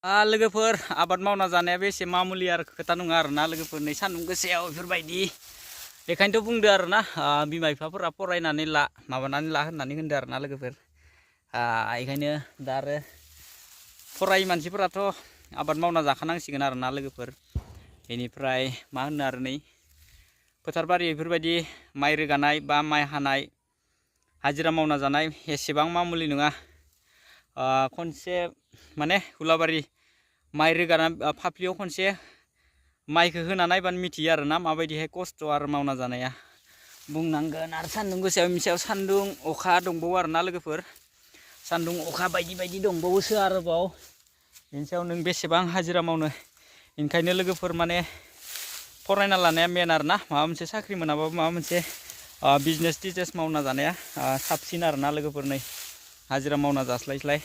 लोगोफोर आबाद मावना जानायाबो एसे मामुलि आरो खोथा नङा आरोना लोगोफोर नै सान्दुं गोसायाव बेफोरबायदि बेखायनोथ' बुंदो आरोना बिमा बिफाफोरा फरायनानै ला माबानानै ला होननानै होनदो आरोना लोगोफोर बेखायनो दा आरो फरायै मानसिफोराथ' आबाद मावना जाखानांसिगोन आरोना लोगोफोर बेनिफ्राय मा होनो आरो नै फोथार बारि बेफोरबायदि माइ रोगानाय बा माइ हानाय हाजिरा मावना जानाय एसेबां मामुलि नङा खनसे माने हुलाबारि माइ रोगाना फाफ्लियाव खनसे माइखौ होना नायबानो मिथियो आरोना माबायदिहाय खस्थ' आरो मावना जानाया बुंनांगोन आरो सान्दुं गोसायाव सायाव सान्दुं अखा दंबावो आरोना लोगोफोर सान्दुं अखा बायदि बायदि दंबावोसो आरोबाव बेनि सायाव नों बेसेबां हाजिरा मावनो ओंखायनो लोगोफोर माने फरायना लानाया मेन आरोना माबा मोनसे साख्रि मोनाबाबो माबा मोनसे बिजनेस टिजनेस मावना जानाया साबसिन आरोना लोगोफोर नै हाजिरा मावना जास्लायस्लाय